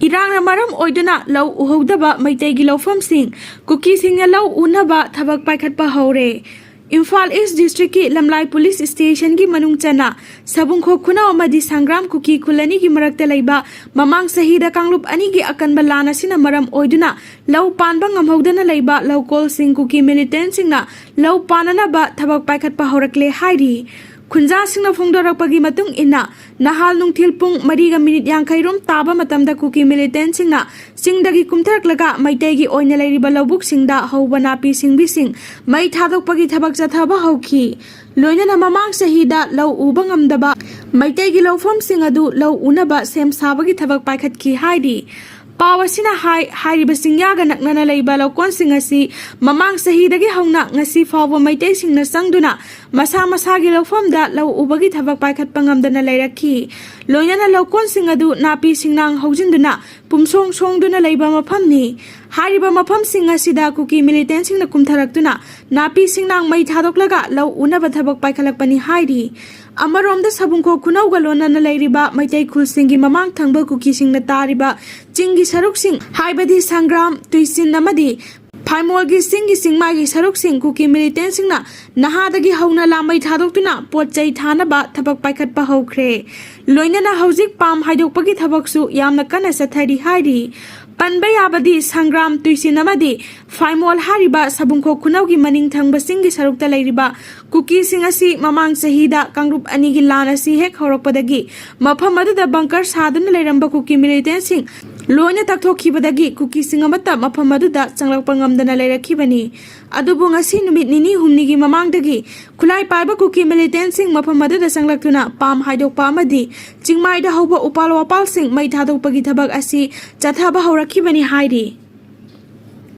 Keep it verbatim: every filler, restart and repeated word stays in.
ꯏꯔꯥꯡꯅ ꯃꯔꯝ ꯑꯣꯏꯗꯨꯅ ꯂꯧ ꯎꯍꯧꯗꯕ ꯃꯩꯇꯩꯒꯤ ꯂꯧꯐꯝꯁꯤꯡ ꯀꯨꯀꯤꯁꯤꯡꯅ ꯂꯧ ꯎꯅꯕ ꯊꯕꯛ ꯄꯥꯏꯈꯠꯄ ꯍꯧꯔꯦ꯫ ꯏꯝꯐꯥꯜ ꯏꯁ ꯗꯤꯁꯇ꯭ꯔꯤꯛꯀꯤ ꯂꯝꯂꯥꯏ ꯄꯨꯂꯤꯁ ꯁ꯭ꯇꯦꯁꯟꯒꯤ ꯃꯅꯨꯡ ꯆꯟꯅ ꯁꯕꯨꯡꯈꯣꯛ ꯈꯨꯅꯧ ꯑꯃꯗꯤ ꯁꯪꯒ꯭ꯔꯥꯝ ꯀꯨꯀꯤ ꯈꯨꯜ ꯑꯅꯤꯒꯤ ꯃꯔꯛꯇ ꯂꯩꯕ ꯃꯃꯥꯡ ꯆꯍꯤꯗ ꯀꯥꯡꯂꯨꯞ ꯑꯅꯤꯒꯤ ꯑꯀꯟꯕ ꯂꯥꯟ ꯑꯁꯤꯅ ꯃꯔꯝ ꯑꯣꯏꯗꯨꯅ ꯂꯧ ꯄꯥꯟꯕ ꯉꯝꯍꯧꯗꯅ ꯂꯩꯕ ꯂꯧꯀꯣꯜꯁꯤꯡ ꯀꯨꯀꯤ ꯃꯤꯂꯤꯇꯦꯟꯁꯤꯡꯅ ꯂꯧ ꯄꯥꯟꯅꯅꯕ ꯊꯕꯛ ꯄꯥꯏꯈꯠꯄ ꯍꯧꯔꯛꯂꯦ ꯍꯥꯏꯔꯤ꯫ ꯈꯨꯟꯖꯥꯁꯤꯡꯅ ꯐꯣꯡꯗꯣꯔꯛꯄꯒꯤ ꯃꯇꯨꯡ ꯏꯟꯅ, ꯅꯍꯥꯜ ꯅꯨꯡꯊꯤꯜ ꯄꯨꯡ ꯃꯔꯤꯒ ꯃꯤꯅꯤꯠ ꯌꯥꯡꯈꯩ ꯔꯣꯝ ꯇꯥꯕ ꯃꯇꯝꯗ ꯀꯨꯀꯤ ꯃꯤꯂꯤꯇꯦꯟꯁꯤꯡꯅ ꯆꯤꯡꯗꯒꯤ ꯀꯨꯝꯊꯔꯛꯂꯒ ꯃꯩꯇꯩꯒꯤ ꯑꯣꯏꯅ ꯂꯩꯔꯤꯕ ꯂꯧꯕꯨꯛꯁꯤꯡꯗ ꯍꯧꯕ ꯅꯥꯄꯤ ꯁꯤꯡꯕꯤꯁꯤꯡ ꯃꯩ ꯊꯥꯗꯣꯛꯄꯒꯤ ꯊꯕꯛ ꯆꯠꯊꯕ ꯍꯧꯈꯤ꯫ ꯂꯣꯏꯅꯅ ꯃꯃꯥꯡ ꯆꯍꯤꯗ ꯂꯧ ꯎꯕ ꯉꯝꯗꯕ ꯃꯩꯇꯩꯒꯤ ꯂꯧꯐꯝꯁꯤꯡ ꯑꯗꯨ ꯂꯧ ꯎꯅꯕ ꯁꯦꯝ ꯁꯥꯕꯒꯤ ꯊꯕꯛ ꯄꯥꯏꯈꯠꯈꯤ ꯍꯥꯏꯔꯤ꯫ ꯄꯥꯎ ꯑꯁꯤꯅ ꯍꯥꯏ, ꯍꯥꯏꯔꯤꯕ ꯆꯤꯡꯌꯥꯒ ꯅꯛꯅꯅ ꯂꯩꯕ ꯂꯧꯀꯣꯟꯁꯤꯡ ꯑꯁꯤ ꯃꯃꯥꯡ ꯆꯍꯤꯗꯒꯤ ꯍꯧꯅ ꯉꯁꯤ ꯐꯥꯎꯕ ꯃꯩꯇꯩꯁꯤꯡꯅ ꯆꯪꯗꯨꯅ ꯃꯁꯥ ꯃꯁꯥꯒꯤ ꯂꯧꯐꯝꯗ ꯂꯧ ꯎꯕꯒꯤ ꯊꯕꯛ ꯄꯥꯏꯈꯠꯄ ꯉꯝꯗꯅ ꯂꯩꯔꯛꯈꯤ꯫ ꯂꯣꯏꯅꯅ ꯂꯧꯀꯣꯟꯁꯤꯡ ꯑꯗꯨ ꯅꯥꯄꯤ ꯁꯤꯡꯅꯥꯡ ꯍꯧꯖꯤꯟꯗꯨꯅ ꯄꯨꯝꯁꯣꯡ ꯁꯣꯡꯗꯨꯅ ꯂꯩꯕ ꯃꯐꯝꯅꯤ꯫ ꯍꯥꯏꯔꯤꯕ ꯃꯐꯝꯁꯤꯡ ꯑꯁꯤꯗ ꯀꯨꯀꯤ ꯃꯤꯂꯤꯇꯦꯟꯁꯤꯡꯅ ꯀꯨꯝꯊꯔꯛꯇꯨꯅ ꯅꯥꯄꯤ ꯁꯤꯡꯅꯥꯡ ꯃꯩ ꯊꯥꯗꯣꯛꯂꯒ ꯂꯧ ꯎꯅꯕ ꯊꯕꯛ ꯄꯥꯏꯈꯠꯂꯛꯄꯅꯤ ꯍꯥꯏꯔꯤ꯫ ꯑꯃꯔꯣꯝꯗ ꯁꯕꯨꯡꯈꯣꯛ ꯈꯨꯅꯧꯒ ꯂꯣꯟꯅꯅ ꯂꯩꯔꯤꯕ ꯃꯩꯇꯩ ꯈꯨꯜꯁꯤꯡꯒꯤ ꯃꯃꯥꯡ ꯊꯪꯕ ꯀꯨꯀꯤꯁꯤꯡꯅ ꯇꯥꯔꯤꯕ ꯆꯤꯡꯒꯤ ꯁꯔꯨꯛꯁꯤꯡ, ꯍꯥꯏꯕꯗꯤ ꯁꯪꯒ꯭ꯔꯥꯝ, ꯇꯨꯏꯆꯤꯟ ꯑꯃꯗꯤ ꯐꯥꯏꯃꯣꯜꯒꯤ ꯆꯤꯡꯒꯤ ꯆꯤꯡꯃꯥꯏꯒꯤ ꯁꯔꯨꯛꯁꯤꯡ ꯀꯨꯀꯤ ꯃꯤꯂꯤꯇꯦꯟꯁꯤꯡꯅ ꯅꯍꯥꯗꯒꯤ ꯍꯧꯅ ꯂꯥꯃꯩ ꯊꯥꯗꯣꯛꯇꯨꯅ ꯄꯣꯠ ꯆꯩ ꯊꯥꯅꯕ ꯊꯕꯛ ꯄꯥꯏꯈꯠꯄ ꯍꯧꯈ꯭ꯔꯦ꯫ ꯂꯣꯏꯅꯅ ꯍꯧꯖꯤꯛ ꯄꯥꯝ ꯍꯥꯏꯗꯣꯛꯄꯒꯤ ꯊꯕꯛꯁꯨ ꯌꯥꯝꯅ ꯀꯟꯅ ꯆꯠꯊꯔꯤ ꯍꯥꯏꯔꯤ꯫ ꯄꯟꯕ ꯌꯥꯕꯗꯤ ꯁꯪꯒ꯭ꯔꯥꯝ, ꯇꯨꯏꯆꯤꯟ ꯑꯃꯗꯤ ꯐꯥꯏꯃꯣꯜ ꯍꯥꯏꯔꯤꯕ ꯁꯕꯨꯡꯈꯣꯛ ꯈꯨꯅꯧꯒꯤ ꯃꯅꯤꯡ ꯊꯪꯕ ꯆꯤꯡꯒꯤ ꯁꯔꯨꯛꯇ ꯂꯩꯔꯤꯕ ꯀꯨꯀꯤꯁꯤꯡ ꯑꯁꯤ ꯃꯃꯥꯡ ꯆꯍꯤꯗ ꯀꯥꯡꯂꯨꯞ ꯑꯅꯤꯒꯤ ꯂꯥꯟ ꯑꯁꯤ ꯍꯦꯛ ꯍꯧꯔꯛꯄꯗꯒꯤ ꯃꯐꯝ ꯑꯗꯨꯗ ꯕꯪꯀꯔ ꯁꯥꯗꯨꯅ ꯂꯩꯔꯝꯕ ꯀꯨꯀꯤ ꯃꯤꯂꯤꯇꯦꯟꯁꯤꯡ ꯂꯣꯏꯅ ꯇꯛꯊꯣꯛꯈꯤꯕꯗꯒꯤ ꯀꯨꯀꯤꯁꯤꯡ ꯑꯃꯠꯇ ꯃꯐꯝ ꯑꯗꯨꯗ ꯆꯪꯂꯛꯄ ꯉꯝꯗꯅ ꯂꯩꯔꯛꯈꯤꯕꯅꯤ꯫ ꯑꯗꯨꯕꯨ ꯉꯁꯤ ꯅꯨꯃꯤꯠ ꯅꯤꯅꯤ ꯍꯨꯝꯅꯤꯒꯤ ꯃꯃꯥꯡꯗꯒꯤ ꯈꯨꯠꯂꯥꯏ ꯄꯥꯏꯕ ꯀꯨꯀꯤ ꯃꯤꯂꯤꯇꯦꯟꯁꯤꯡ ꯃꯐꯝ ꯑꯗꯨꯗ ꯆꯪꯂꯛꯇꯨꯅ ꯄꯥꯝ ꯍꯥꯏꯗꯣꯛꯄ ꯑꯃꯗꯤ ꯆꯤꯡꯃꯥꯏꯗ ꯍꯧꯕ ꯎꯄꯥꯜ ꯋꯥꯄꯥꯜꯁꯤꯡ ꯃꯩ ꯊꯥꯗꯣꯛꯄꯒꯤ ꯊꯕꯛ ꯑꯁꯤ ꯆꯠꯊꯕ ꯍꯧꯔꯛꯈꯤꯕꯅꯤ ꯍꯥꯏꯔꯤ꯫